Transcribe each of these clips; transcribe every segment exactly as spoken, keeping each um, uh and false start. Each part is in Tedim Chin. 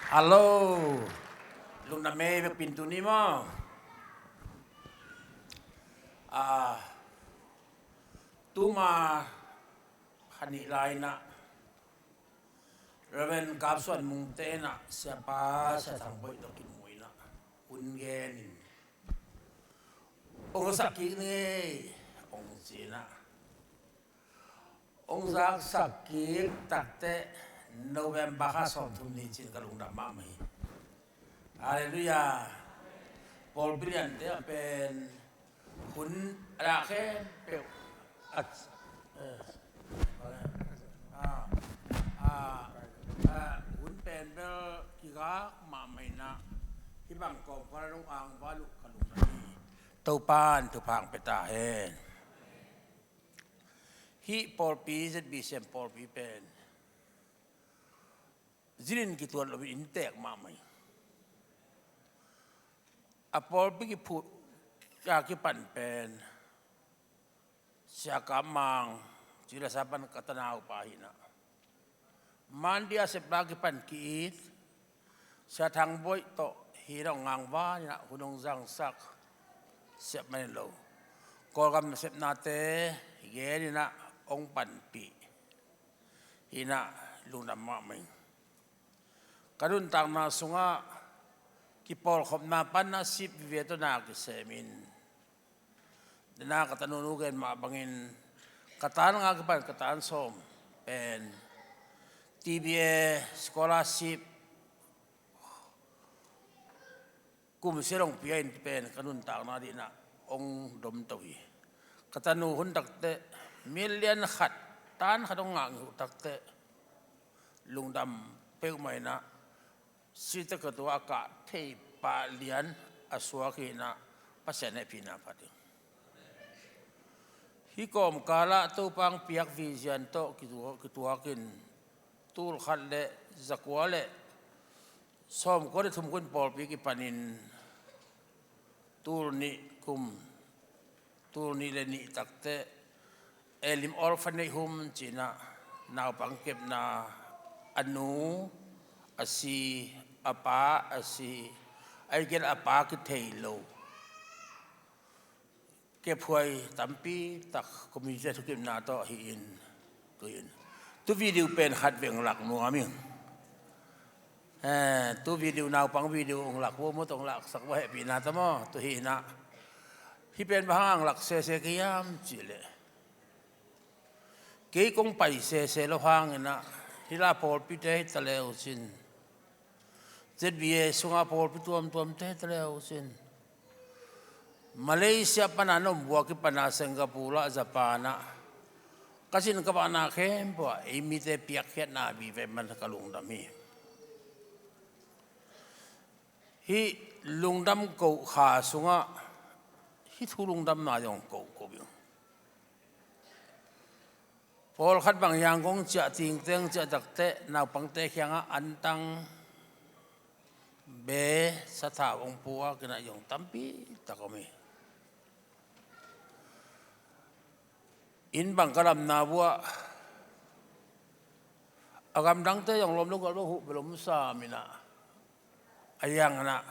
Hallo. Lungdam ei, vekpi in tuni maw. Ah, tuma kha nih lai-in ah Reverend Kap Suan Mung te in ah Siapa Sia Thang Boih tawh kimu in ah hun gen in, hong sak kik ni ei, hong ci in ah. Hong zaksak kik takteh November kha sawmthum ni cin ka lungdam mahmah hi. Halleluiah. Pawlpi liante ah pen hun a dah khempeuh a, eh, ah, ah, ah, hun pen bel kigak mahmah in ah, hih bang kawmkal ah hong angval uh ka lungdam hi. Topa'n thupha hong pia ta hen. Hih pawlpi, Z B C M pawlpi pen zinin kituat loin inntek mahmah hi. A pawlpi kiphut a kipan pen Sia Kap Mang, Cilasa pan ka tanau pa hi in ah, Monday a sepna kipan ki-it, Sia Thang Boih tawh hi in ah hong angval in ah hun hong zangsak, siap man in lo, Kawlgam nasepnate gen in ah hong panpih hi in ah lungdam mahmah ing. Ka nuntakna sungah kipawlkhopna pan ah sip vive tawh na kisem in, dena ka tanu nu gen mah bangin ka tan nga kipan ka tan sawm pen T B A scholarship kum sia dong pia in pen ka nuntakna dih in ah hong domto hi. Ka tanu hun takteh million khat, tan khat hong ngah ngei uh takteh lungdam peuhmah in ah, sita ka tua a kah thei pah lian a suak hi in ah, Pasian hehpihna phat hi. Hih kawmkal ah Topa hong piak vision tawh kitua-, kituak in, tul khat le zakua le sawmkua le thum kum in pawlpi kipan in, tul nih kum, tul nih le nih takteh Elim Orphanage Home ci in ah naupang kepna, a nu a si, a pa a si, ahih kei leh a pa kithei lo, kephuai tampi tak community thukimna tawh hi in, tu in, tu video pen khat veng lak nuam ing. Eh, tu video, naupang video hong lak uh, mawtaw hong laksak uh, hehpihna ta maw, tu hi in ah. Hih pen bang hang lak sese ka hiam cih leh, kei kong pai sese lo hang in ah, hih lai pawlpite hi ta le uh cin, Z B A sungah pawlpi tuamtuamte hi ta le uh cin, Malaysia pan a na om buak kipan a Singapore ah, Japan ah, ka cin ka vahna khempeuh ah ei mite piakkhiatna vive man ka lungdam hi. Hih lungdam koh kha sungah hih thu lungdamna zong koh koh ing. Pawlkhat bang hiang kong ciah, tingteng ciah takteh naupangte kiangah antang, be, sathau hong puak in ah zong tampi tak om hi. Inn bang ka damna uh ah, a gamdangte zong lom lo gal lo huh bel om sam in ah, a hiang in ah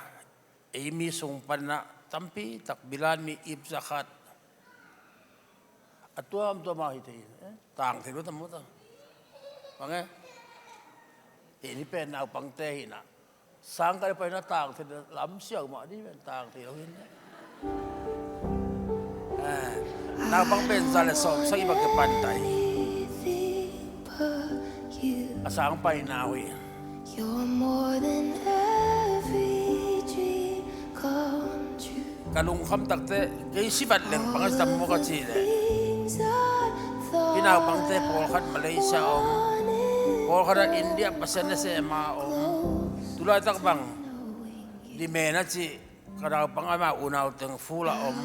ei mi sung pan ah tampi tak bilan mi ip za khat a tuamtuam a hi thei in, eh, tang thei lo tam maw ta. Bang e? Hih ni pen naupangte hi in ah, sang kal pai in ah tang thei, lam siau mah dih pen tang thei lo hi in ah. Eh, naupang pen za le sawm sagih bang kipan ta hi. A sang paina uh hi. You're more than every dream come true. Ka lungkham takteh, kei si vat leng bang a si tam maw ka cih leh, hih naupangte pawlkhat Malaysia a om, pawlkhat ah India, Pasian nasem a om. Tu laitak bang, Limen a cih ka naupang, ama unau teng Phul a om.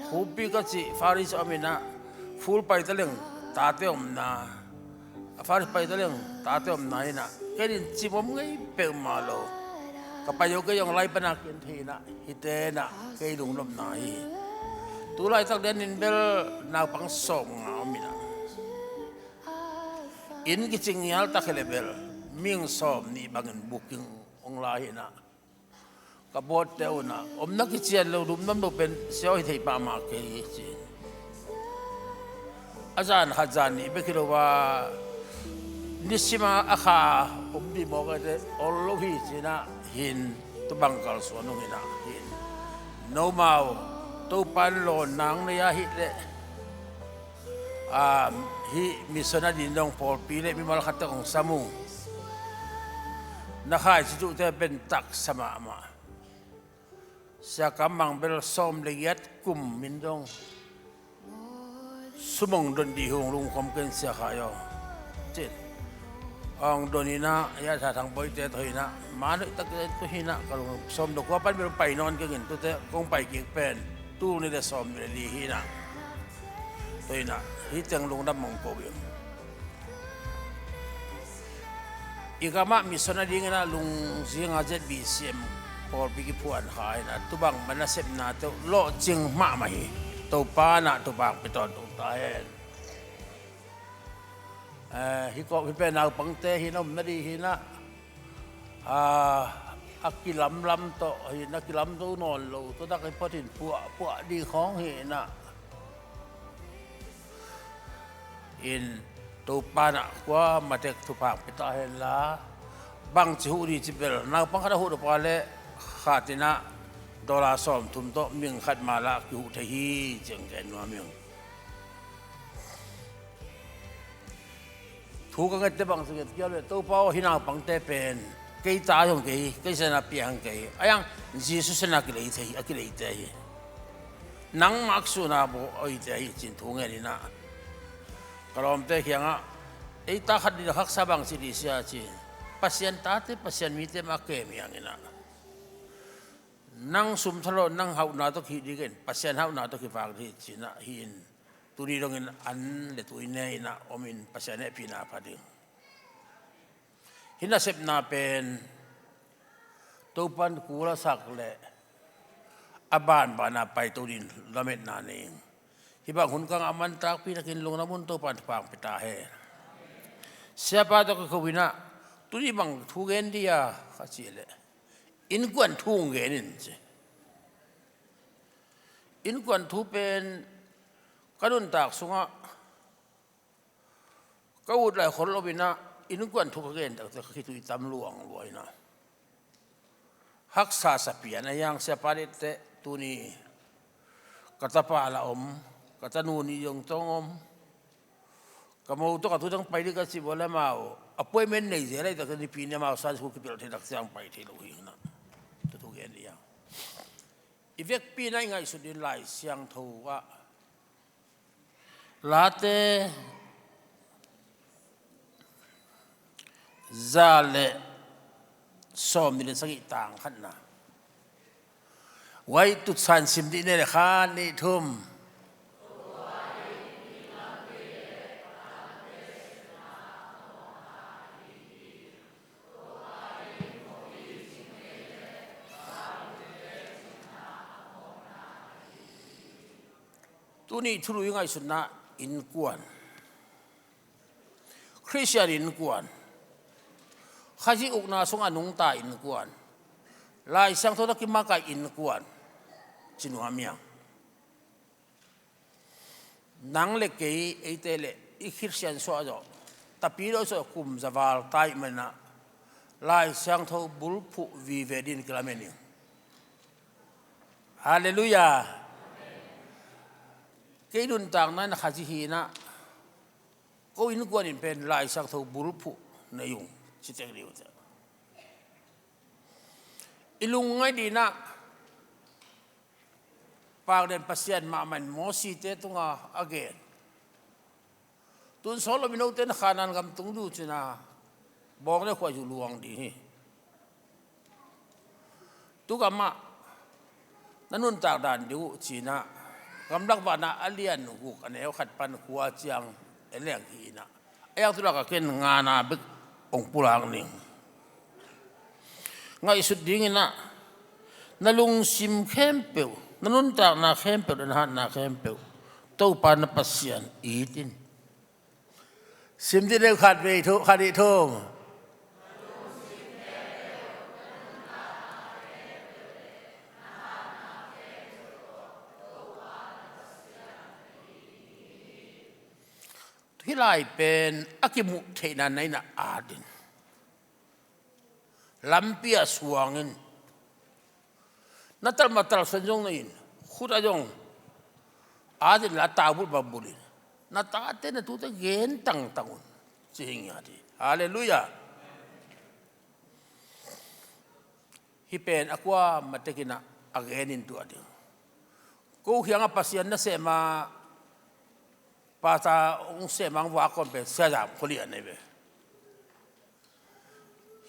Khupi ka cih Faris a om in ah, Phul pai ta leng tate omna, a Faris pai ta leng tate omna in ah, kei in cim om ngei peuhmah lo. Ka pai uh kei zong lai pan a ken thei in ah, hihte in ah kei lungnopna hi. Tu laitak den in bel naupang sawmnga om in ah, inn kicing ngial tak hi leh bel mihing sawmnih bangin booking hong la hi inah, ka bawtte uh inah, omna kician lo, lungdam lo pen siau hi thei pahmah kei hi ci. A zan khat zan nih bek hi lo a, nisima a kha om dih mawk a, ol lo hi ci inah, hin tubang kalsuan uh inah, hin nomau Topan lawn nang nei ahih leh, a, hih missionary in dong pawlpi le mimal khat teng hong sam uh. Na khaici tuhte pen taksa mahmah. Sia Kam Mang bel sawm le giat kum in dong sum hong don dih hong lungkham ken Sia Khai aw, cin. Hong don inah, ya Tha Thang Boite tawh inah, man hoih takte tawh inah, ka lung sawm dong kua pan bel pai nawn keng in, tute kong pai kik pen tul nih le sawm nih le li hi inah. Tua inah hih teng lungdam hong ko ing. I gamah mission a ding inah lungzinga Z B C M pawlpi kiphuan kha inah, tubang mana sepnate uh lawhcing mahmah hi. Topa inah tupang pia tawntung ta hen. Eh, hih kawh hih pen naupangte hi inah, omna dih hi inah, a, a kilamlam tawh hi inah, kilam zo nawn lo tawh dak hi photin puah puah dih khawng hi inah. In Topa inah kua matek thupha pia ta hen la, bangci huh dih ci bel, naupang khat a huh dawpa le khat inah dollar sawmthum tawh ming khat mah lah kihuh thei hi ci-in gen nuam ing. Thu ka ngette bang sa nget kiau le, Topa aw, hih naupangte pen kei ta zong kei, kei siana piang kei, a yang Jesu siana kilei thei, a kileite hi. Nangmah a kisuhna bawl a oite hi ci-in thu ngen inah, ka lawmte kiangah, ei ta khat dih a haksa bangci dih sia ci. Pasian tate, Pasian mite mah kem hi hang inah, nang sum thalawh, nang hauhna tawh kihih dih kei in, Pasian hauhna tawh kivak dih hi ci inah, hi in. Tuni dongin an le tui ne inah om in Pasian hehpihna pha ding. Hih nasepna pen Topan kul a sak le a banbana paito ding lametna nei ing. Hih bang hun kangah a mantakpi takin lungdam un, Topan thupha pia ta hen. Siapa tawh ka ko inah, tuni bang thu gen dih a ka cih leh, innkuan thu hong gen in ci. Innkuan thu pen ka nuntak sungah ka ut lai khol lo inah, innkuan thu ka gen taktak ka khitui tam luang lua inah, haksa sa pian a, yang siapa dette tuni ka tapa la om, ka tanu nih zong tong om. Ka mo tawh ka tu teng pai dih ka cih bawl le amau appointment nei zel a, i takte nipi ni amau Sunday school kipelh thei tak ciang pai thei lo hi inah. Tutu gen dih a, i vekpi inah i ngaihsut ding Lai Siangtho ah, Late za le sawm nih le sagih tang khatna. Wai tutsan sim dih ne le khat nih thum. Tuni thulu i ngaihsutna innkuan. Khristian innkuan. Khazih ukna sungah nungta innkuan. Lai Siangtho tawh kimakaih innkuan. Ci nuam hi hang. Nang le kei, eite le i Khristian suah zawh, tapi lo suah kum za val ta ahih manin ah Lai Siangtho bulphuh vive dingin kilamen ing. Halleluiah. Kei nuntakna in Khazih hi inah, ko innkuan in pen Lai Siangtho bulphuh nei ung, ci tek dih uh teh. I lungngaih dingin ah Pakden Pasian mahmah in Mosite tungah a gen. Tun sawt loin note na Kanaan gam tung ding uh cin a, bawng le khuai uh luang ding hi. Tu gamah na nuntak dan ding uh cin a, Gamlak Vanah a lian guk a neu khat pan kua ciang en leng hi inah, a yang tu lakah ken ngana bek hong pulak ning. Ngaihsut dingin ah, na lungsim khempeuh, na nuntakna khempeuh, na hatna khempeuh Topa na Pasian it in. Sim dih le uh, khat vei thu, khat nih thum. Hih lai pen a kimuh theihna na in ah at in, lampi ah suang in, na talmatal suan zong na in, khut ah zong at in la, taubulh bang bulh in, na tate na tute gen tangtang un, ci hi ngiat hi. Halleluiah. Hih pen a kuamah tek in ah a gen in tuah ding. Ko kiangah Pasian nasem a, pata hong sem a, hong vak kawm pen Sia Zam Khua Lian ahi ve.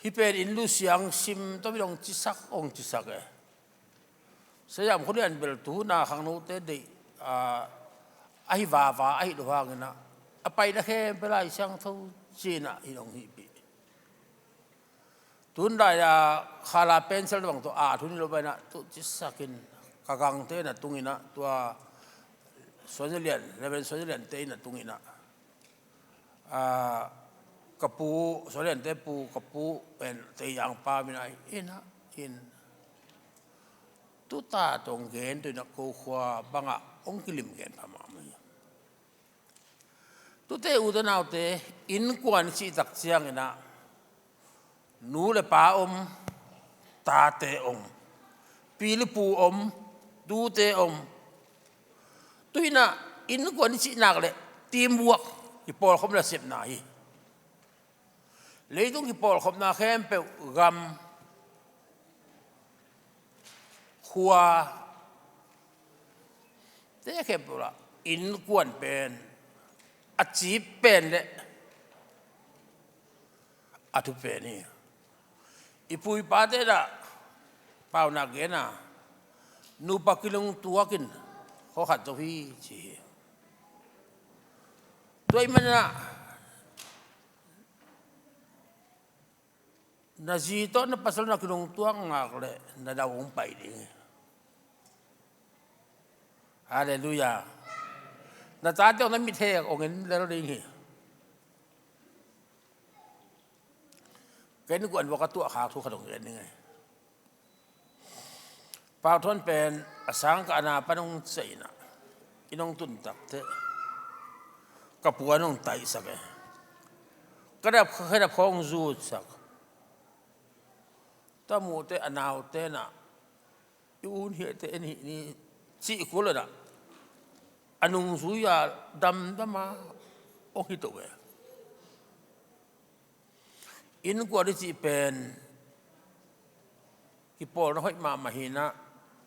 Hih pen inn lu siang sim tawh in hong cisak, hong cisak e. Sia Zam Khua Lian bel tu hun a khangnote deih a, ahi vava ahih lo hang in ah, a paina khempeuh Lai Siangtho ci in ah hih hong hihpih. Tu hun lai a khala pencil bang tawh at hun hi lo, pai in ah tu cisak in, ka gangte in ah tung in ah, tua Suan Za Lian, Reverend Suan Za Liante in ah tung in ah, a, ka pu, Suan Za Liante pu, ka pu pen Tei Yang pa min ah in ah, in. Tuta tawh hong gen, tu in ah ko khua bangah hong kilim gen pha mahmah hi. Tute, ute naute, innkuan i cih tak ciangin ah nu le pa om, tate om, pi le pu om, tute om. Tu in ah innkuan i cih nak leh teamwork, kipawlkhopna sepna hi. Leitung kipawlkhopna khempeuh, gam, khua, te khempeuh ah innkuan pen a cip pen le a thu pen hi. I pu i pate in ah paunak gen a, nupa kilungtuak in khuakhat zo hi, ci hi. Tua ahih manin ah na zi tawh na pasal na kilungtuak ngak leh na dau hong pai ding hi. Halleluiah. Na tate hong na mithek hong en lel ding hi. Ka innkuan vuak a tuahkhak thu khat hong gen ding hi. Pau Thawn pen a sangkah a na pan hong ciah in ah, inn hong tun takteh ka puan hong taihsak e. Ka dap, ka dap khawng zutsak. Tua muh teh a naute in ah, i u hiaite en hih ni, cih kul in ah, a nungzui a damdam a hong hi to ve. Innkuan i cih pen kipawlna hoih mahmah hi in ah,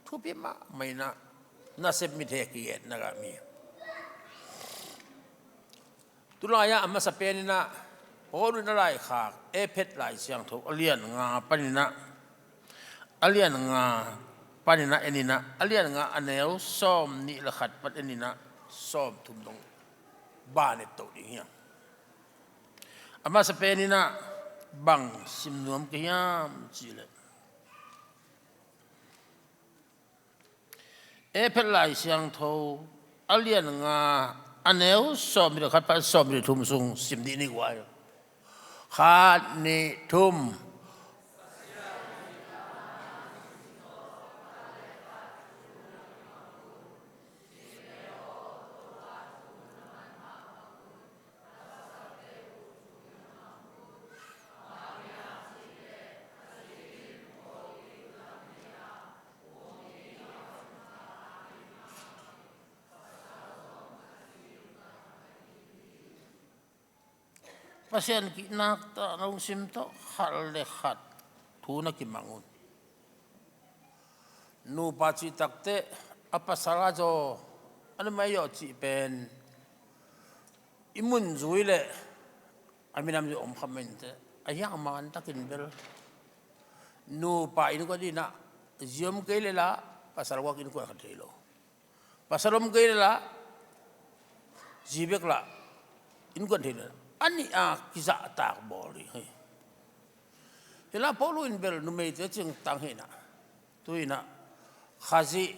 thupi mahmah hi in ah, nasep mithek kietna gah mi. Tulai-ah a masa pen in ah Paul in a laikhak Efesa Lai Siangtho a lian nga pan in ah, a lian nga pan in ah en in ah, a lian nga a neu sawmnih le khat pan en in ah sawmthum dong ban et to ding hi hang. A masa pen in ah bang sim nuam ka hiam cih leh, Efesa Lai Siangtho a lian nga a neu sawmnih le khat pan sawmnih le thum sung sim dih ni guai. Khat, nih, thum. Pasian kihnak tawh na lungsim tawh khat le khat thu na kimang un. Nupa cih takteh a pasal a zaw, a numei zaw cih pen i mun zui leh a minam zui om kha mah inteh, a hiang man takin bel nupa innkuan in ah zi om kei leh lah pasal vuak innkuan kha thei lo. Pasal om kei leh lah zi bek lah innkuan thei lo. A nih a kizahtak bawl ding hi. Hi lah Paul in bel numeite cingtang hi in ah, tu in ah Khazih,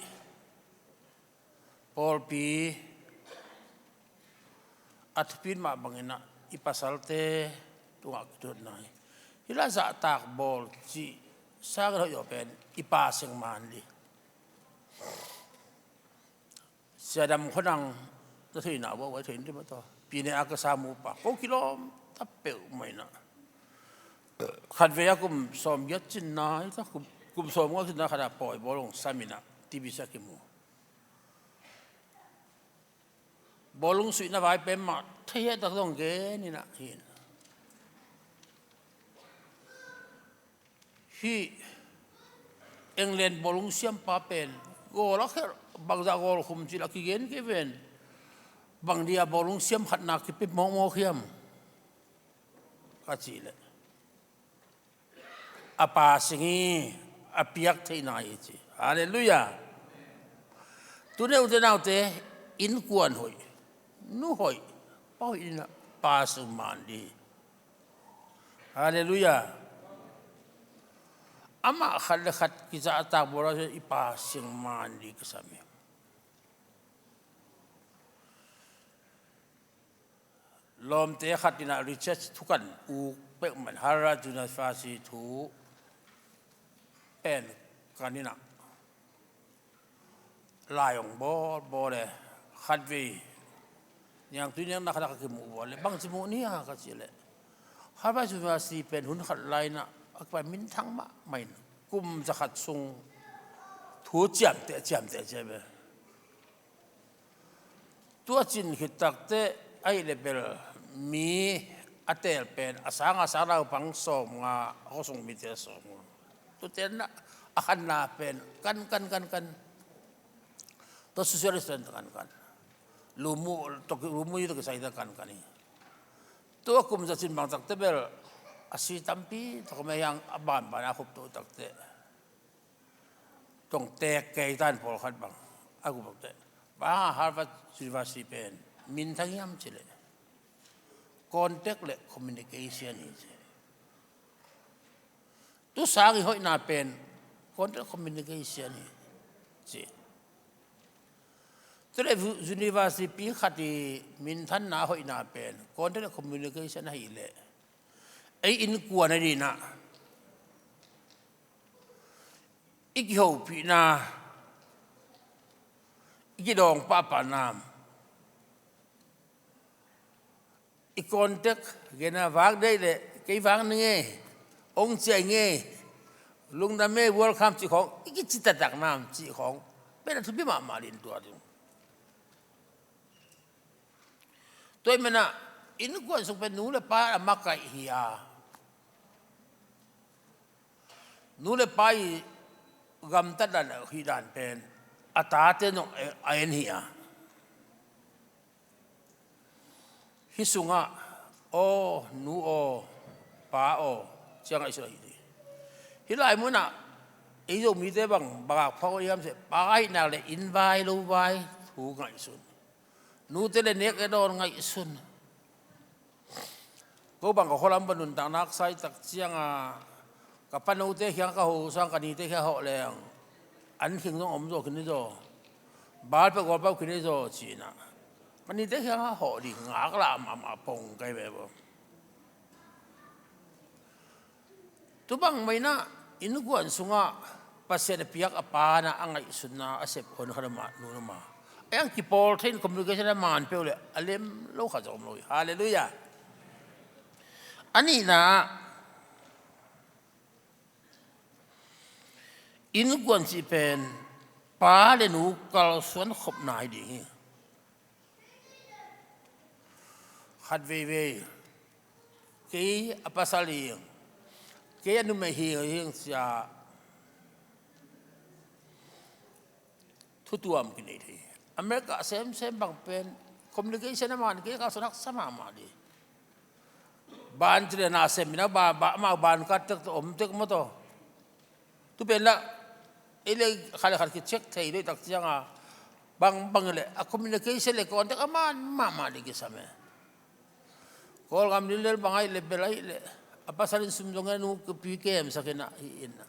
pawlpi a thupi mah bangin ah i pasalte tungah kituatna hi. Hi lah zahtak bawl cih sangin hoih zaw pen i pa seng man ding. Sia Dam Khua Nang na theihna uh a, thei in dim a taw. Pine a ka sam uh pa ko kilawm ta peuhmah inah, khatvei a kum sawmgiat cinna, kum, kum sawmnga cinna khat a pawi bawlung sam inah T V sa kimu. Bawlung suihna vai pen mah thei hehtak zong gen inah hi. Hih England bawlung siampa pen gawl a kher, bangzah gawl khum cil a kigen kei ven. Bang dia bawlung siam khatna kipia mawkmawk hiam ka cih leh, a pa sing hi, a piak theihna hi ci. Halleluiah. Tuni ute naute, innkuan hoih, nu hoih, pa hoih inah pa sung man dih. Halleluiah. Amah khat le khat kizahtak bawl a, i pa sing man dih kisam hi. Lawmte khat inah research thu kan uk peuhmah, Harvard University thu pen kan inah lai hong bawlbawl e. Khatvei niangtui nekna khat a ka kimuh bawl e, bangci muh ni a ka cih leh, Harvard University pen hun khat lai inah a kipan minthang mahmah in, kum zakhat sung thu ciamteh ciamteh ciam e. Tua cin khit takteh a hih leh bel mi a teel pen a sang a sang naupang sawmnga, a khuasung mite sawmnga. Tuate na a khanna pen kan kan kan kan. Tua socialist pen kan kan. Lumu, tua ki, lumu tua kisai tua kan kan hi. Tua kum za cin bang takteh bel a si tampi tak om e, hiang a banban a khup tua takteh. Tong tek kei tan pawlkhat bang a guh bangte. Bang a Harvard University pen minthang hiam cih leh, contact le communication hi ci. Tu sang i hoihna pen contact, communication hi ci. Tu le university pi khat i minthanna hoihna pen contact le communication ahih leh, ei innkuan a dinah i kihopihna, i kidawng pahpahna, i contact, gena vak deih le kei vak ni ngei, ong ciai ngei, lungdam e, welcome cih khawng, i kicitatakna cih khawng pen a thupi mahmah ding tua ding. Tua i menah innkuan sung pen nu le pa a makaih hi a, nu le pa i gamtat dan, hih dan pen a tate nong a en hi a. Hih sungah aw, nu aw, pa aw, ciang ngaihsun ahi hi. Hih lai munah ei Zomite bang bangak phawk hiam seh, pa ahihnak le inn vai lo vai thu ngaihsun. Nute le nek le dawn ngaihsun. Ko bang ka khualam pa nuntak naksa i tak cianga ka panote khiang ka ho sang ka nite khiang hawh leng an khing zong om zaw khin hi zaw. Bal peuh gawl peuh khin hi zaw cinah ka nite khiang hawh ding ngak lah mahmah pong kai ve bo. Tu bang mah inah innkuan sungah Pasian a piak a pa na a ngaihsutna a sep hon khat a mah, nu na mah a iang kipawl thei in communication a man peuh le a lem lo khat zong om lo hi. Halleluiah. A nihna ah innkuan cih pen pa le nu kalsuan khopna hi ding hi. Khat veivei kei a pasal hi, kei a numei hi, hi cia thutuam kinei thei. America a semsem bang pen communication a man kei ka suan haksa mahmah dih. Ban cile na sem ina ba, ba, amau ban kat tek tawh om tek maw tawh. Tu pen lah ei le khat le khat kicheck thei lo i tak cianga bang bang le a communication le contact a man mahmah dih kisam e. Kawlgam lilel bang ahih le bel ahih le a pasal in sum zong e, nu kipi kemsak ina hi ina.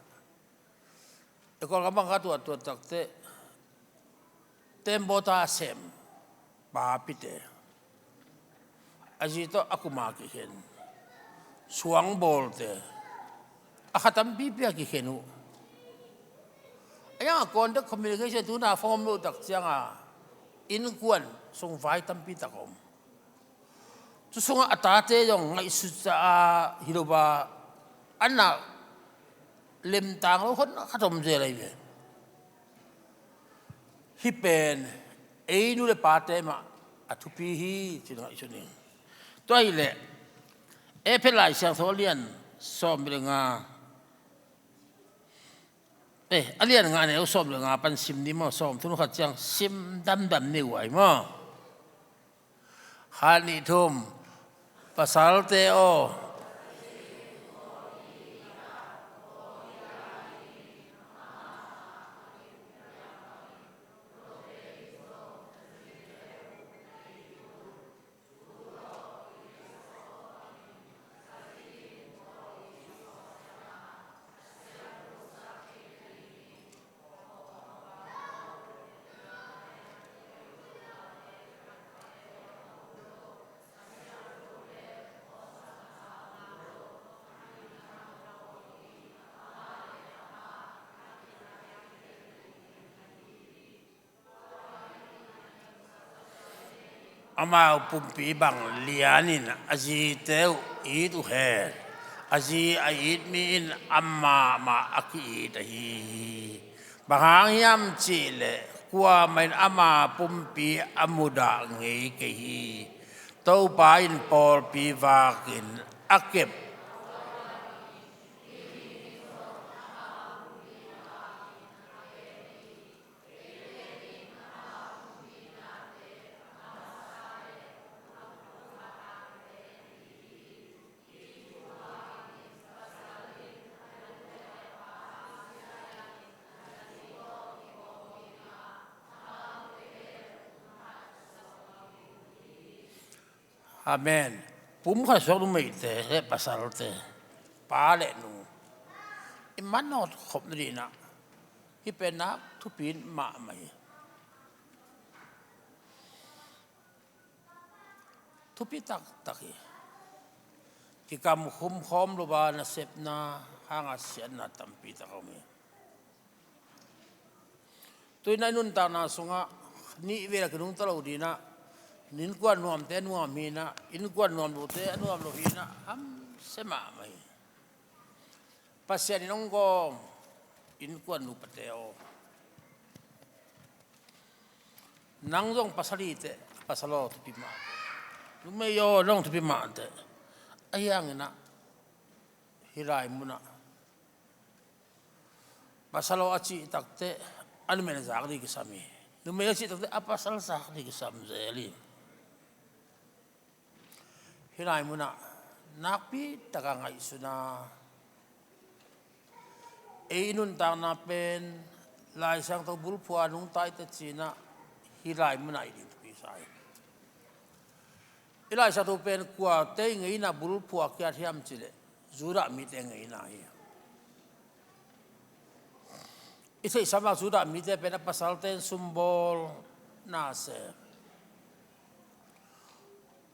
E Kawlgam bang ka tuat tuat takteh tembaw ta sem, papite, a zi tawh a kuma kikhen, suangbawlte, a kha tampipi a kikhen uh. A ianga contact communication tuna phone om loh tak cianga innkuan sung vai tampi tak a om. Tusungah a tate zong ngaihsut caah hi lo a, a na lemtang lo hon khat om zel ahi ve. Hih pen ei nu le pate mah a thupi hi, ci ngaihsun ning. Tua hileh Efesa Lai Siangtho a lian sawm le nga, eh, a lian nga neu sawm le nga pan sim ni maw, sawm thum khat ciang sim damdam ni uh ai maw. Khat nih thum, pasalte aw. Amau pumpi bang lianin a zite uh it uh hen. A zi a it mi in amah mah a ki-it ahi hi. Bang hang hiam cihleh kuamah in ama pumpi a mudah ngei kei hi. Topa in pawlpi vakin a kep. Amen. Pum khat suak numeite le pasalte, pa le nu, i manawt khop nadinah hih pen nak thupi mahmah hi. Thupi taktak hi. Kikamkhum khawm lo a nasepna hanga siatna tampi tak a om hi. Tuinah i nuntakna sungah nih vel a kinungta lo dinah, innkuan nuamte nuam hinah, innkuan nuam lote a nuam lo hinah, hamsia mahmah hi. Pasian in hong gawm innkuan nupate aw. Nang zong pasal hi teh, pasal aw thupi mah teh. Numei aw nong thupi mah teh. Ahi hanginah hih lai munah pasal aw a cih takteh a numei zak ding kisam hi. Numei a cih takteh a pasal zak ding kisam zel hi. Hih lai munah nakpi taka ngaihsun a, ei i nuntakna pen Lai Siangtho bulphuh a nungta i teh cinah hih lai munah i ding thupi sa hi. I Lai Siangtho pen kuate i ngeina bulphuh a kiat hiam cihleh Judah mite ngeina hi. I theihsa mah Judah mite pen a pasalte in sumbawl na sem.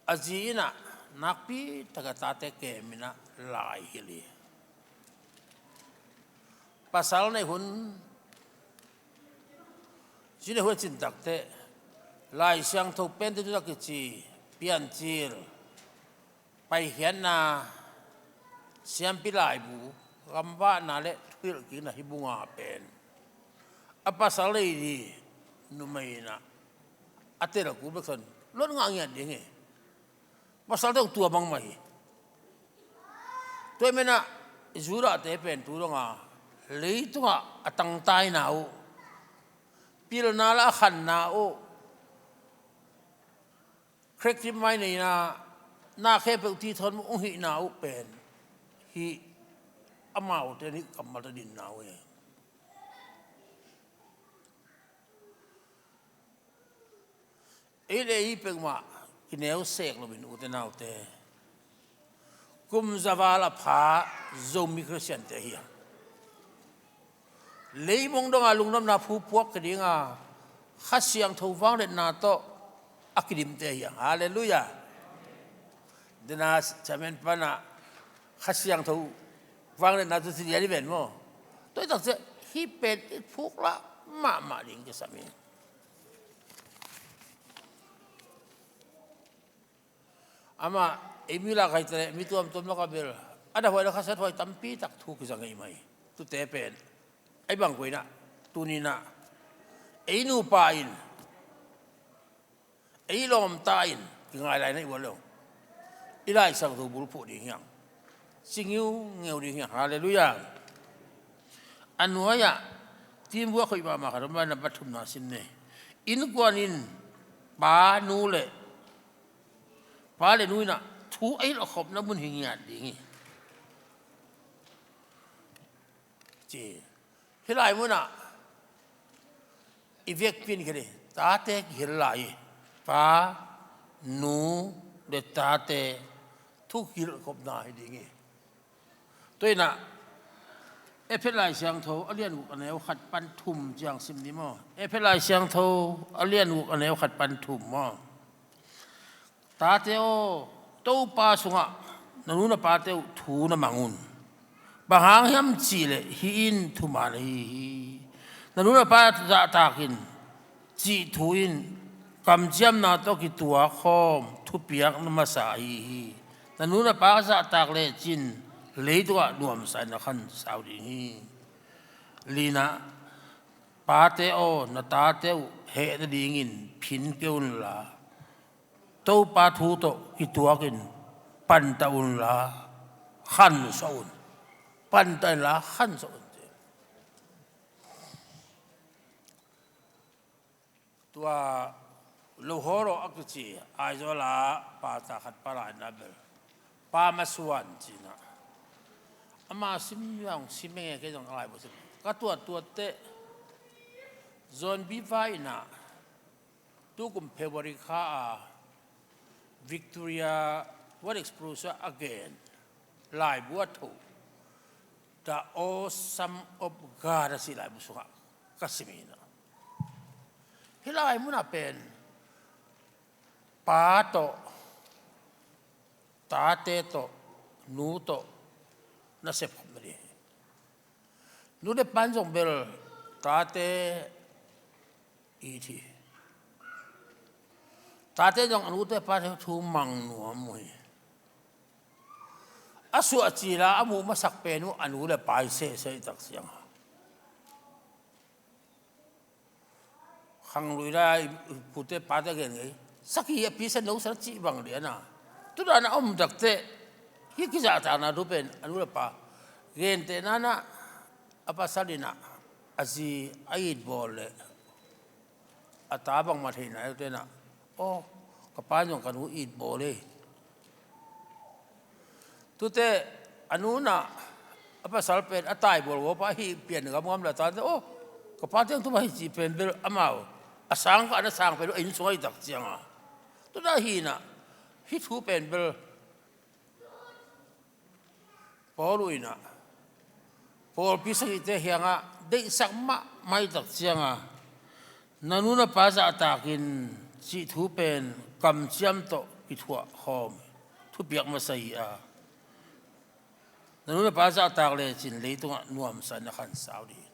A zi innah nakpi taka tate keminah lai hilh hi. Pasal neih hun, zi neih hun a cin takteh Lai Siangtho pente tu a kici Piancil, Paikhiatna, Siampi Laibu, Gamvahna le Thuhilhkikna, hih bu nga pen a pasal nei ding numei innah a tel kul bek sawn luat ngah ngiat ding hi. Pasalte zong tua bangmah hi. Tua ahih manin Judahte pen tu dong a leitungah a tangtaina uh, pilna le a khanna uh, krekti mai neina, na khempeuh tithawn hong hihna uh pen hih amaute nih kammalte dinna uh hi. Ei le ei peuhmah kineu sek loin ute naute, kum za val a pha Zomi Khristiante hi a, leimong donga lungdamna phu puak kei dinga Kha Siangtho vangliatna tawh a kidimte hi a. Halleluiah. Dena chairman pana Kha Siangtho vangliatna tawh ci lian hi ven maw. Tua hi takciah hih pen i phuklah mahmah ding kisam hi. Amah ei mi lak ahi ta leh mi tuamtuam lak a bel a dahhuai, a khasiathuai tampi tak thu kiza ngei mai. Tute pen ei bang koih inah, tuni inah ei nupa in, ei lawmta in kingai lai na i ual lo. I Lai Siangtho bulphuh ding hiang, ci ngiungeu ding hiang. Halleluiah. A nuai-ah Timbu a khoih mahmah khat om lai, na pathumna sim ni. Innkuan in pa nu le pa le nu inah thu a hilh khopna mun hi ngiat ding hi, ci. Hih lai munah i vekpi in khen hi, tate kihilh lai hi. Pa, nu le tate thu hilh khopna hi ding hi. Tua inah Efesa Lai Siangtho a lian guk a neu khat pan thum ciang sim ni maw? Efesa Lai Siangtho a lian guk a neu khat pan thum maw? Tate aw, Topa sungah na nu na pate uh thu na mang un. Bang hang hiam cihleh hih in thuman ahi hi. Na nu na pa zahtak in, cih thu in kamciamna tawh kituak khawm thupiak na masa ahi hi. Na nu na pa zahtak lecin leitungah nuamsa in na khansau ding hi. Lina, pate aw, na tate uh heh nadingin phin kei unla, Topa thu tawh kituakin pantah unla khansuah un. Pantah unla khansuah un. Tua Lohoro a kici Aizawl ah pastor khat pa lai na bel, Pa Masuan ci inah, ama sim zong sim ing e, kei zong a laibu sim. Ka tuattuat teh John Bevere inah tukum February kha a Victoria World Explosion a gen laibu a tho, The Awesome of God a cih laibu sungah ka sim inah, hih lai munah pen pa tawh, tate tawh, nu tawh na sepkhop na ding hi. Nu le pa in zong bel tate it hi. Tate zong a nute pate thu mang nuam uh hi. A suah cila a muh masak pen uh a nu le pa hi sese i tak ciang a. Khanglui lai i pute pate gen ngei, sakhi a pisa no sa cih bang lian a. Tudan a om tak teh hih kizahtakna thu pen a nu le pa gentehna inah, a pasal inah a zi a itbawl le a ta bangmah theihna ei tenah, aw, ka pa in zong ka nu itbawl hi. Tute a nu inah a pasal pen a taibawl gawpa ahi pian gamgam le a tate, aw, ka pa teng thum ahi cih pen bel amau a sang kah na sang pen a inn sung ahi tak ciang a. Tute ahi inah hih thu pen bel Paul uh inah pawlpi sagihte kiangah deihsak mahmah ahi tak ciang a, na nu na pa zahtak in cih thu pen kamciam tawh kithuah khawm thupiak masa hi a, na nu na pa zahtak lecin leitungah nuamsa in na khansau ding hi.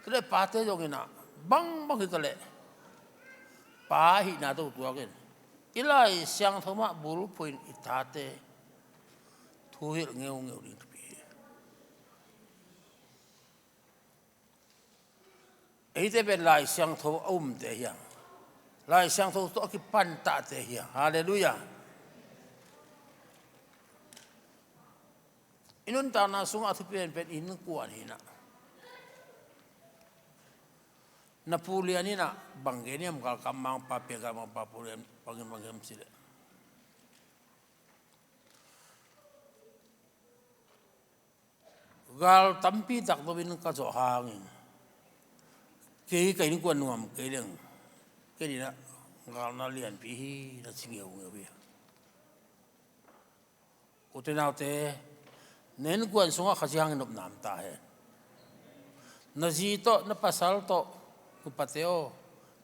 Tua leh pate zong inah bangbang hi ta leh pa ahihna tawh tuakin i Lai Siangtho mah bulphuh in i tate thu hilh ngeungeu ding thupi hi. Eite pen Lai Siangtho a umte hiang, Lai Siangtho tawh a kipantahte hiang. Halleluiah. I nuntakna sungah a thupi penpen innkuan hi inah. Na pu lian inah bang gen hiam, galkap mangpa, pia galmangpa pu lian bangin bang hiam cih leh, gal tampi tak dopin ka zawh hangin kei ka innkuan nuam kei leng, kei inah galna lianpi hi na ci ngeungeu hi. Ute naute, na innkuan sungah Kha Siangtho in nopna om ta hen. Na zi tawh, na pasal tawh, nupate aw,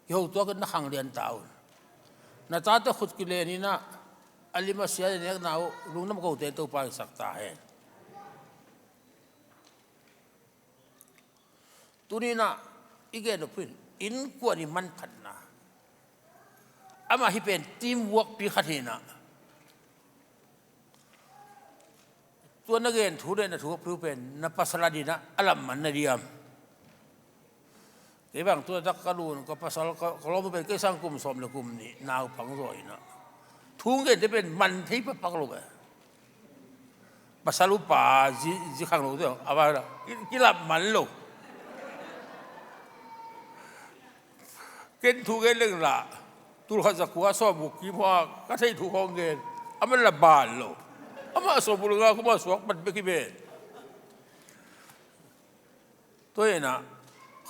kiho tuakin na khanglian ta un. Na tate khut kilen inah a lim a sia a nekna uh lungdam kote in Topa in sak ta hen. Tuni inah i gen nop hi, innkuan i manphatna, Amah hih pen teamwork pi khat hi inah, tua na gen thu le na thu pi pen na pasal a dinah a lam man na diam? Kei bang tua dak ka lun ka pasal ka, ka lawm pen kei sang kum sawm le kum nih naupang zaw inah, thu gen te pen man thei pakpak lo ve. Pasal upa zi, zi khang lo te a vai la ki, kilap man lo. Ken thu gen leng la tul khat za kua sawm guk kim hua ka thei thu khawng gen. Amah la ban lo. Amah sawm guk le nga kum a suak man bek hi ve. Tua inah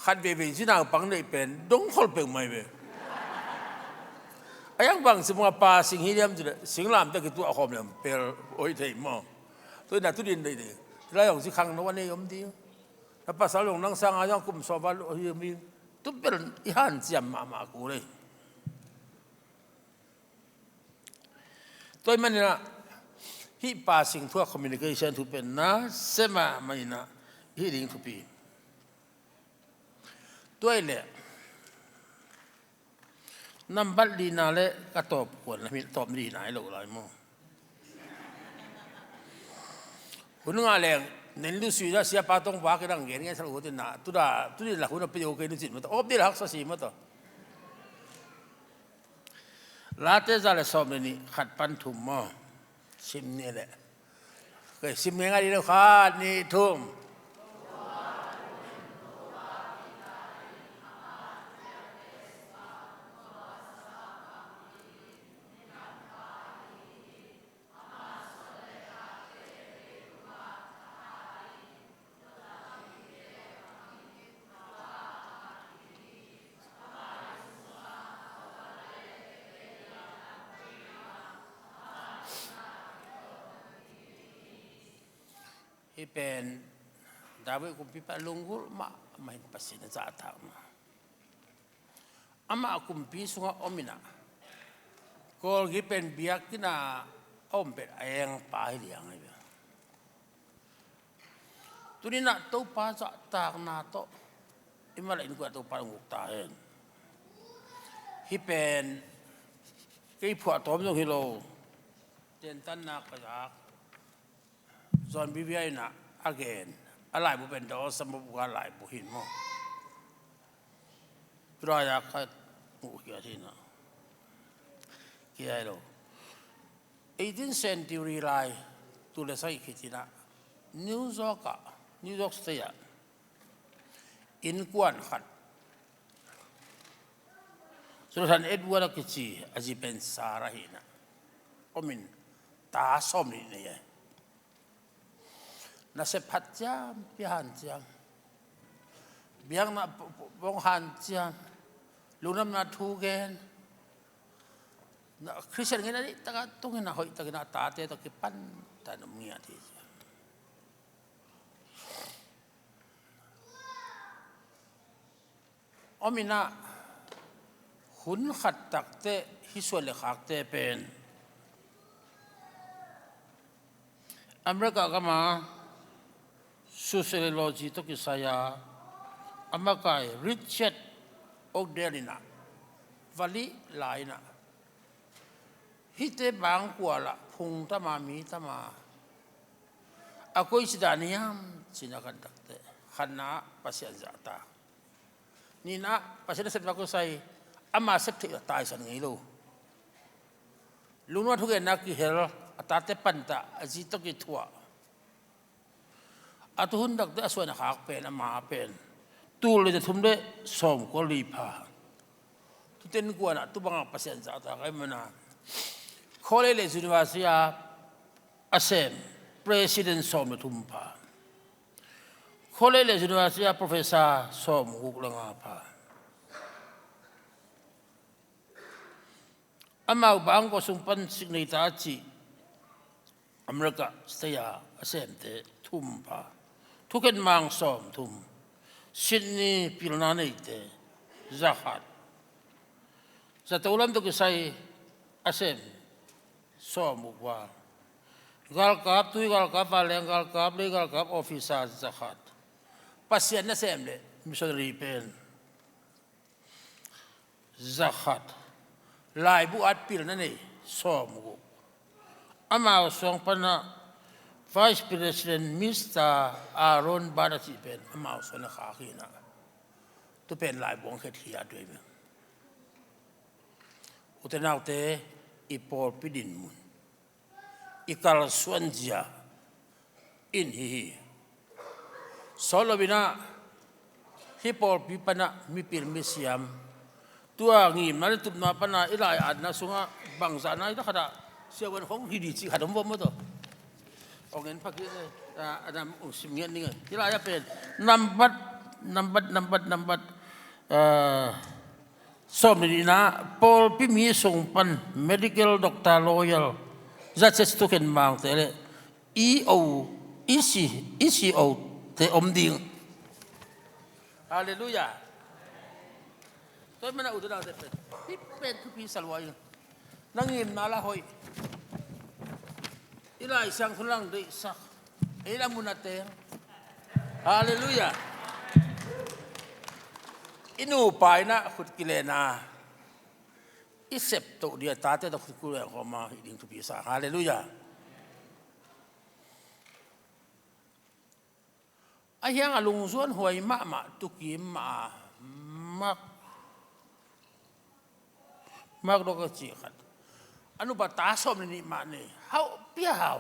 khat veivei zi naupang neih pen dong khol peuhmah hi ve. A yang bang sim nga pa sing hi liam ci le singlamte kituah khawm liam pel oi thei maw? Tua inah tu din deih ding. Lai hong zi khang no a nei om ding. Na pasal hong nang sang a zong kum sawm val hi mi. Tu pel i hanciam mahmah ku lei. Tua ahih maninah hih pa sing thu a communication thu pen na sem a maninah hih ding thupi. Tua ahih leh nambat lina le ka tawp kuan lam hi, tawp lina hi lo lai maw? Hun nga leng nen lu sui na siapa tong pa kidang gen ngen sal utin na tuda tudi la hun a pe yo kei nu cin mata op di la haksa si mata. Late za le sawm le nih khat pan thum maw? Sim ni le. Kei sim ngai ngai di lo khat nih thum. Hih pen David kumpipa lunggulh mahmah in Pasian a zahtakna. Amah kumpi sungah om inah Kawlgei pen biakinn ah a om pen a engpa hi liang ahi ve. Tuninah Topa zahtakna tawh i mala innkuan Topa hong uk ta hen. Hih pen kei phuahtawm zong hi lo. Tentannak ka zak. Zawn bibia inah a gen a laibu pen dawsa mabuka laibu hin maw? Tua lai-a ka muh khiat hinah kia hi lo. Eighteen century lai tu le sai khit hinah New York ah, New York State ah innkuan khat Jonathan Edward a kici a zi pen Sarah hinah omin ta sawm nih nei a. Nasep phat ciam pia hanciam. Biakna bong hanciam. Lungnamna thu gen. Khristian ngen a nih taka tungin a hoih takin a tate tawh kipan ta num ngiat hi. Om inah hun khat takte hisuan le khakte pen America gama sociology tawh kisai a a makai Richard Odell inah vali lai inah hihte bangkualah phung tama mi tama a koi sidan hiam cina kan takte khatna Pasian zahta. Nihna Pasian a sepna kosai ama sep theih taisan ngei lo. Lungnuam thugenna kihel a tate pantah a zi tawh kithuah. A tuhun takte a suan a khak pen ama pen tul le thum le sawm kua li pha. Tuten kuanah tubangah Pasian zahtak ahi mana. College le university a a sem president sawm le thum pha. College le university a professor sawm guk le nga pha. Amau bangkua sung pan signata a cih America state a a semte thum pha. Thukhen mang sawm thum. Sydney pilna neite zakhat. Zato lam tawh kisai a sem sawm uk val. Galkap, tui galkap, vanleng galkap, lei galkap officer zakhat. Pasian nasem le missionary pen zakhat. laibu at pilna nei sawm guk. Amau suang panah Vice President Mister Aaron Ban a cih pen amau suang a khak hi inah, tu pen laibu ang khet hi a duai meng. Ute naute, i pawlpi dinmun, i kalsuan zia in hi hi. Sawt lo inah hih pawlpi panah mipil misiam, tua ngimna le tupna panah i lai atna sungah bangzahna i takhatah siavuan hong hi di cih khat om vua maw taw. Hong en phak hi, a, a nam hong sim ngiat ning. Hih lai-ah pen nambat, nambat, nambat, nambat, a, sawm le nihna, pawlpi mi sung pan medical, doctor, lawyer, judges, thukhen mangte le E O, E C, E C O te om ding. Halleluiah. Tua hi manah u te nau te pen, hih pen thupi sa lua ing. Na ngimna lah hoih. I Lai Siangtho lang deihsak. Ei lah mun a teng. Halleluiah. I nupa inah khut kilenna, i septoh dia tate tawh khut kilen khawma hih ding thupi sa. Halleluiah. A hiang a lungzuan huai mahmah, tukim mah a, Mark, Mark dawk a cih khat. A nupa ta sawm le nih mah nei. Hauh pia hau.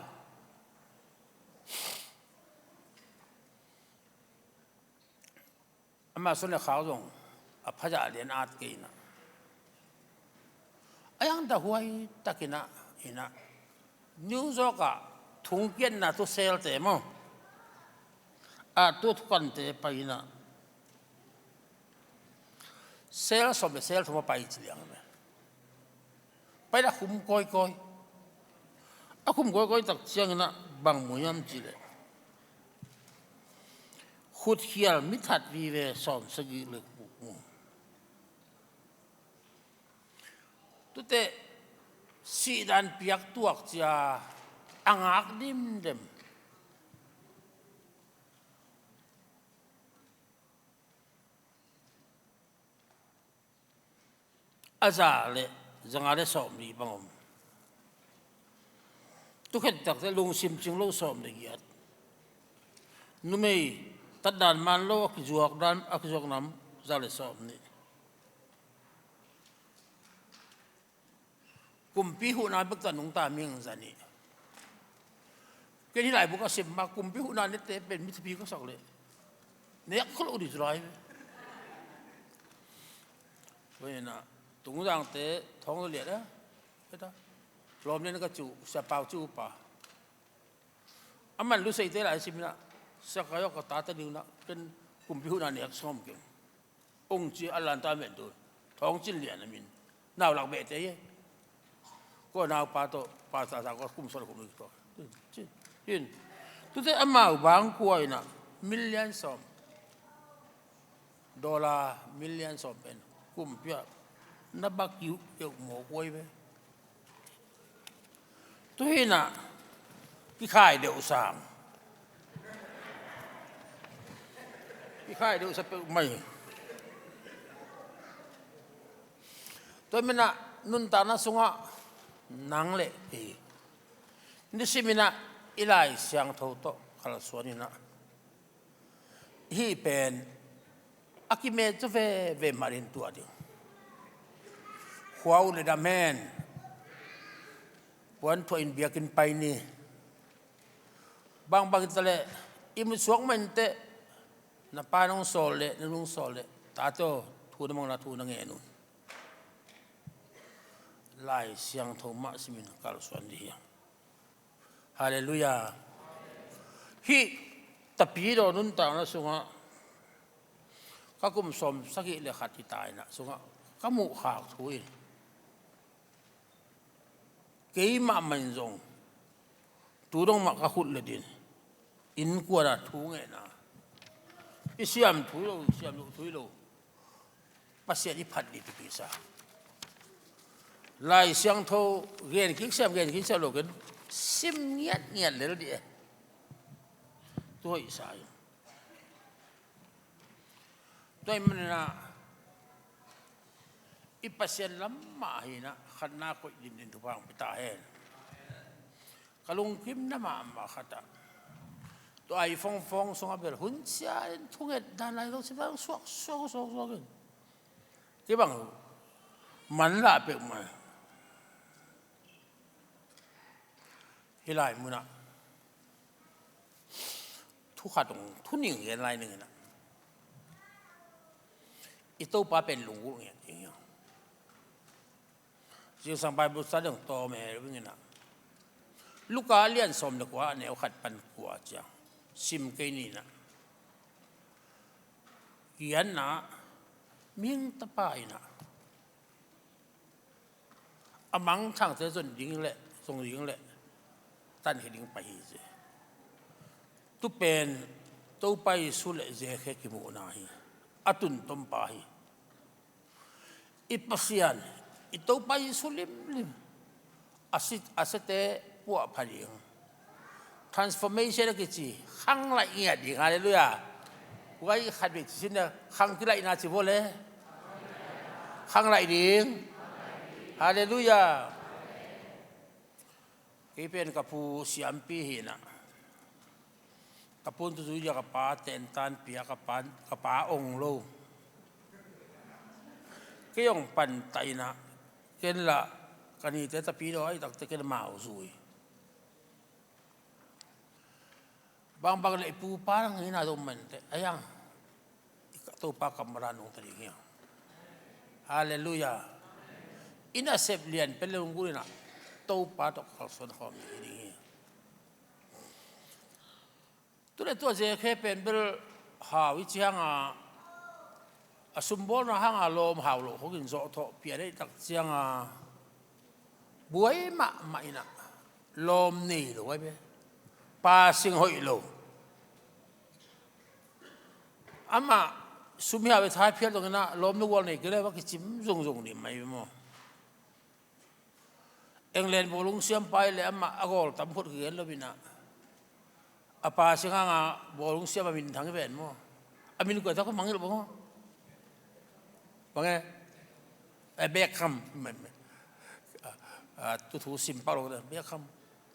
Amah suan le khau zong a phazah lian at kei inah. A hiang dahuai tak inah, inah New York ah thungkiatna tu selte maw, a tu thukante pai inah, sel sawm le sel thum a pai ci liang ve. Pai a khum kawikawi. A khum kawikawi tak ciang inah bang mu hiam cih leh, khutkhial mithat vive sawm sagih le guk mu. Tute sihdan piak tuak cia a ngak dimdem. A za le zanga le sawm li bang om. Tukhen takte lungsim cing lo sawm le giat. Numei tatdan man lo a kizuak dan, a kizuak nam za le sawm nih. Kumpi huhna bek tawh nungta mi ang za nih. Ken hih laibu ka sim ma kumpi huhna nete pen mi thupi ka sak leh nek khol uh di cu lai ve. Tua hi inah Tungzangte thawng liat a, heta lawm lian ka cu, Sia Pau cu upa. A man luseite lai sim inah, Sia Kai Awk ka tate ding inah ken kumpi huhna nek sawm keng. Ong ci a lanta men tu thawng cin lian a min nau lak behte hi. Kua naupa tawh pa sa sa kua kum sawt kum nih tawh cin. Tute amau bang kua inah million sawm, dollar million sawm pen kumpi ah na bak kiuh keuh mawk uai ve. Tu hi inah kikhai deuh sang. Kikhai deuh sa peuhmah hi. Tua hi manah nuntakna sungah nang le kei nisim inah i Lai Siangtho tawh kalsuan inah hih pen a kimet cu veve mah in tuah ding. Khua uh le dam hen. Puan thuah in biakinn pai ni. Bangbang hi ta leh i musuak mah in teh, na pa nong sawl leh na nung sawl leh tate aw, thu na mang na thu na ngen un. Lai Siangtho mah simin kalsuan dih hi. Halleluiah. Hih Tapidaw nuntakna sungah ka kum sawm sagih le khat hi ta inah sungah ka muhkhak thu in keimah mah in zong tu dong mah ka khut le din innkuan ah thu ngeina i siam thu hi lo, i siam loh thu hi lo. Pasian i phat dih thupi sa. Lai Siangtho gen kik siam, gen kik siam lo ken sim ngiatngiat lel dih e. Tua i sa in tua i manina I Pasian lam mah hi-in ah khatna koih dindin thupha hong pia ta hen. Ka lungkimna mahmah khat ah, tua iPhone phone sungah bel hun sia in thunget dan lai lo, sia in suak suak suak suak in. Kei bang manlah peuhmah. Hih lai munah thu khat hong thu ning gen lai ning in ah, i Topa pen lunggulh ngiat ding hi. Zingsang Bible study hong tawm hi ing in ah, Luka lian sawm le kua, a neu khat pan kua ciang sim kei ni in ah, kianna mihing tapa in ah a mangthangte zon ding le zong ding le tankhia ding pai hi ci. Tu pen Topa Jesu le Zakhe kimuhna hi. A tun tompa hi. I Pasian, i Topa Jesu limlim a si, a siate puahpha ding, transformation a kici, khanglaih ngiat ding. Halleluiah. Huai khat bek ci sin na, khang kilaihna ci vua le. Khanglaih ding. Halleluiah. Kei pen ka pu siampi hi in ah, ka pu in tu zui dia ka pa tentan pia, ka pa, ka pa ong lo. Kei ong pan ta in ah, ken lah ka nite tapi dawi takte ken mau zui. Bangbang le i pu pa dang hi na zong mante, a yang i Topa kammal ah nungta ding hi. Halleluiah. I nasep lian pen le lunggulh in ah Topa tawh kalsuan khawm ding hi. Tu le tua Zakhe pen bel hau i ci hang a, a sumbawlna hang a lawm hau loh khawng in zawhthawh pian a hih tak ciang a, buai mahmah in ah, lawm nei lo ai ve. Pasing hoih lo. Amah sum hiau ve, thai phial zong in ah, lawm na gual nei kei le va kicim zungzung ding mai ve maw. England bawlung siampa hi le amah a gawl tam phot kigen lo in ah, a pasing hang a bawlung siam a minthang hi ven maw. A min kua tak ko mangngilh bang maw. Bang e? Eh, Beckham. A, a, tu thu sim pak lo, Beckham.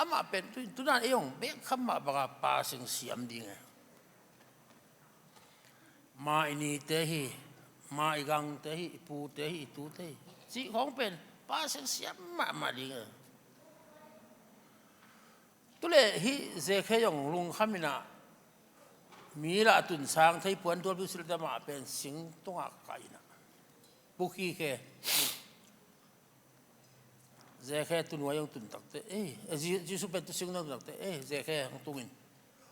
Amah pen tu, tu dan ei ong Beckham mah bang a pasing siam ding e. Ma i nite hi, ma i gangte hi, i pute hi, i tute hi cih khawng pen pasing siam mahmah ding e. Tu le hih Zakhe zong lungkham in ah, mi lah a tun sang thei, puan tualpi silh ta mah pen sing tungah kai in ah, pukhi khe. Zakhe tu nuai hong tun takte, eh, eh, Je-, Jesu pen tu sing hong tun takte, eh, Zakhe hong tung in.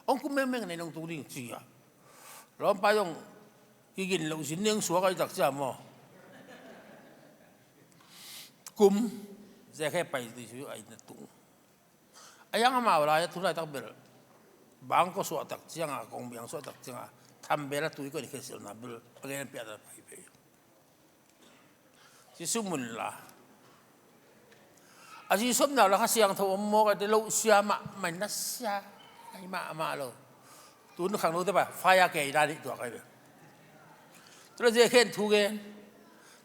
Hong kum mengmeng na in hong tung ding ci a. Lawmpa hong kigin loh zin ning suak a i tak cia maw. Kum, Zakhe pai Jesu a in a tung. A yang amau lai a tu laitak bel bangkua suahtak cianga, kongbiang suahtak cianga, thambel a tui kua in khesilna bel a gen piahtak pai pei. Jesu mun la a, Jesu omna la Kha Siangtho om mawk a, te lo sia mahmah in na sia ai mahmah lo. Tun khangnote pa fire kei dan ih tuak ai ve. Tula Zakhe in thu gen,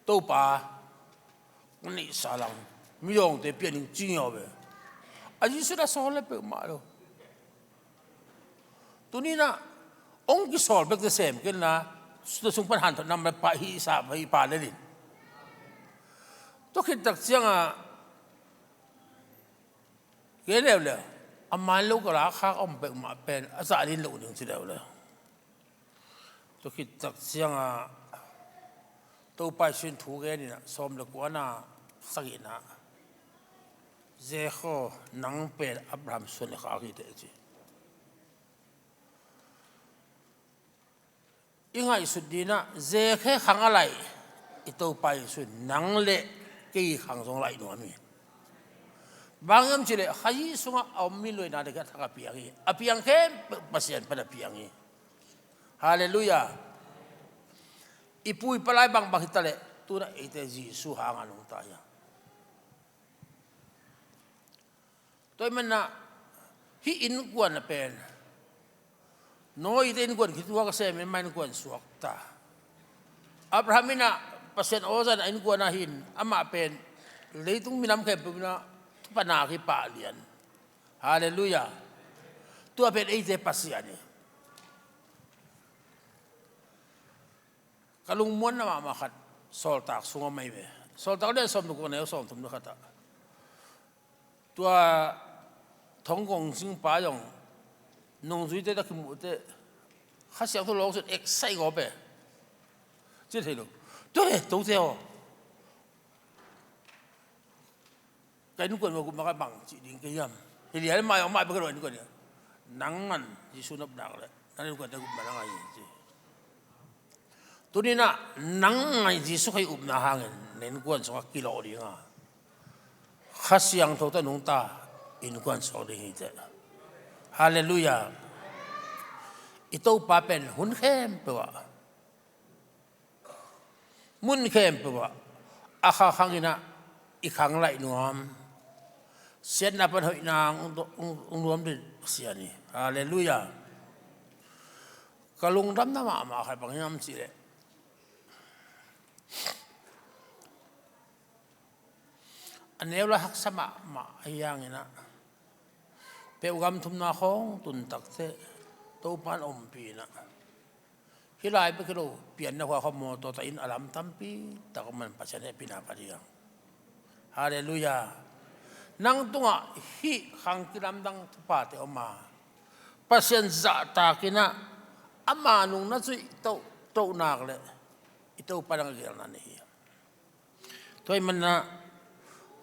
Topa, neihsa lang, midawngte pian ning ci ngiau ve. A Jesu na sawl le peuhmah lo. Tuninah hong kisawl bekte sem kenla, tua sung pan hanthot nam le pah hihsa pah hih pa lenin. Tua khittak ciangah kei leuleu a man lo ka la khak om peuhmah pen a zah din loh ding ci leuleu. Tua khittak ciangah Topa Jesu in thu geninah sawm le kuana sagihna, Zakhe aw, nang pen Abraham suan le khak hi teh ci. I ngaihsut dinah Zakhe khang a laih i Topa Jesu in nang le kei khang zong laih nuam hi. Bang hiam cileh Kha Siangtho sungah a om mi luaina dek a thak a piang hi. A piang khempeuh Pasian pan a piang hi. Halleluiah. I pu i pa lai bangbang hitaleh tunah eite Jesu hanga nungta hi a. Tua ahih manah hih innkuan a pen Noah ite innkuan khituak a semin, ama innkuan suakta. Abraham innah Pasian aw zan a innkuan ah hin, amah pen leitung minam khempeuh in ah thupha nak hi, pahlian. Halleluiah. Tua pen eite Pasian hi. Ka lungmuanna mahmah khat Sawltak sungah mah hi ve. Sawltak lian sawm le guk, a neu sawmthum le khat ah, tua thong kong singpa zong nungzuite tawh kimuh teh, Kha Siangtho lawng sung excite gawp e. Ci thei lo. Tua he, tote aw, ka innkuan uh a gupna ka bang cih ding ka hiam? Hi lian mah zong mah bek lo, innkuan hi. Nang man Jesu na up nak leh nang innkuante gupna na ngah hi, ci. Tuni-in ah nang ngai Jesu Khazih upna hangin na innkuan sungah kilawh ding a, Kha Siangtho tawh nungta innkuan suak ding hi teh. Halleluiah. I Topa pen hun khempeuh ah, mun khempeuh ah a khangkhang in ah i khanglaih nuam, siatna pan hoihna hong, hong, hong nuam ding Pasian hi. Halleluiah. Ka lungdamna mahmah khat bang hiam cih leh, a neu lai haksa mahmah ahi hangin ah, peuhgam thumna khawng tun takteh Topa'n ompih in ah, hih lai bek hi lo, pianna hua khawng mawtaw tah in a lam tampi tak om man Pasian hehpihna pha ding. Halleluiah. Nang tungah hih khang kilamdang thuphate om a, Pasian zahtak in ah ama nung na zuih tohtoh nak leh i Topa nang a gelna nei hi. Tua ahih manin ah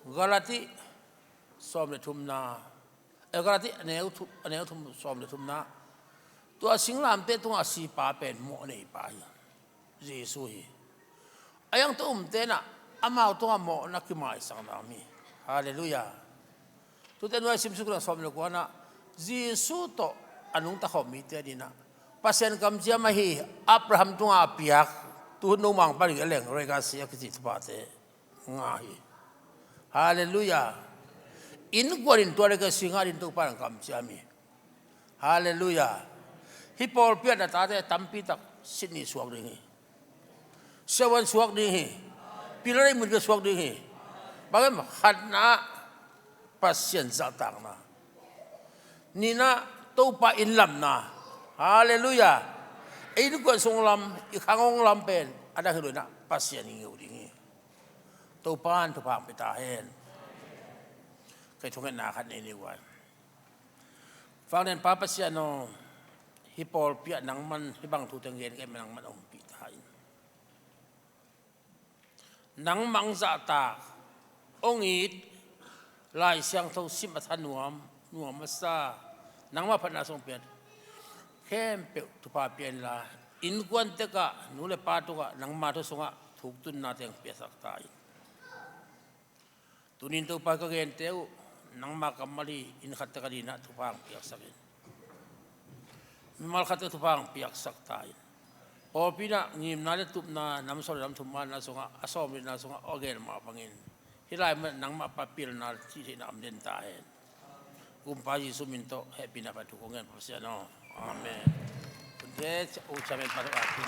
Galati sawm le thumna, eh, Galati a neu thu-, a neu thum, sawm le thumna, tua singlamteh tungah sipa pen mawh neipa hi, Jesu hi. A hiang tua umte in ah amau tungah mawhna kimaisakna om hi. Halleluiah. Tute nuai simsuk leng sawm le kuana, Jesu tawh a nungta khawm mite adingin ah Pasian kamciam ahi, Abraham tungah a piak, tuhun no mangpa ding a leng, gratia kici thuphate ngah hi. Halleluiah. Innkuan in tua le ka singah ding Topa in kamciam hi. Halleluiah. Hih pawlpi ah na tate tampi tak Sydney suak ding hi. Siavuan suak ding hi. Pillarei mun ka suak ding hi. Bang hiam? Khatna, Pasian zahtakna. Nihna, Topa inn lamna. Halleluiah. Ei innkuan sung lam, i khang hong lam pen a dang hi lo in ah Pasian i ngei ding hi. Topa'n thupha hong pia ta hen. Kei thungetna khat nei ni uh ai. Vanglianpa Pasian aw, hih pawlpi ah nangman hih bang thu teng gen kei, nangman ompih ta in. Nangmah hong zahtak, hong it, Lai Siangtho sim a thanuam, nuam a sa, nangmah phatna sung pian khempeuh thupha pia inla, innkuan tek ah, nu le pa tung ah, nangma thu sungah thuktunna teng piaksak ta in. Tuni-in Topa, ka gente uh nangma kammal hi, inn khat tek adingin ah thupha hong piaksak in. Mimal khat tek thupha hong piaksak ta in. Pawlpi in ah ngimna le tupna, nam sawm le nam thum manna sungah, a sawm le nihna sungah a gen mah bangin, hih lai mun ah nangmah pa pilna, cih theihna om den ta hen. Kumpa Jesu min tawh hehpihna pan thu kong ngen, Pasian aw. Amen. Hun the, u chairman pa tawh a thu